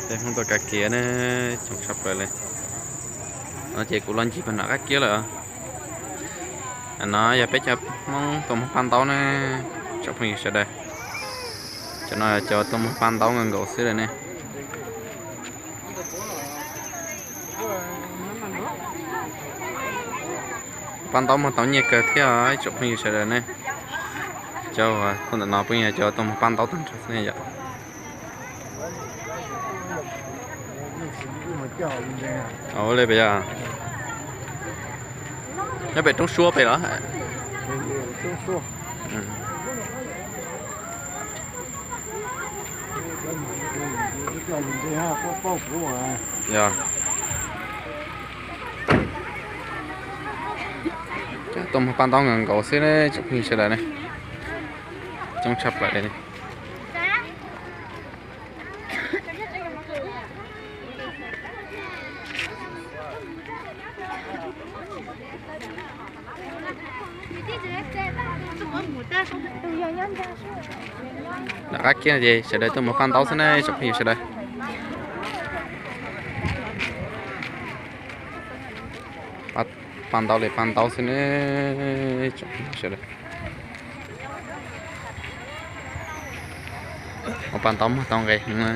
Peb Hmoob tuaj kav kiab ne, coob tshaj plaws li. No ces kuv los ncig pem nram qab kiab lawm. No yog peb cov Hmoob tuaj muag paj ntaub ne, tsoom phooj ywg sawv daws. Cov no cov tuaj muag paj ntaub nkaus nkaus xwb lawm ne. Paj ntaub muag tau nyiaj kawg thiab ib tsoom phooj ywg sawv daws ne. Cov tuaj ntawm no pheej yog cov tuaj muag paj ntaub tag nrho xwb ne yom. Ua li pem yog, nyob pem roob suab pem los? Yog, tuaj muag paj ntaub nkaus nkaus xwb ne tsoom phooj ywg sawv daws ne. Coob tshaj plaws li. Nram qab kiab no ces sawv daws tuaj muag paj ntaub xwb ne tsoom phooj ywg sawv daws. Paj ntaub li paj ntaub xwb ne tsoom phooj ywg sawv daws. Muag paj ntaub muag tau nqis heev na.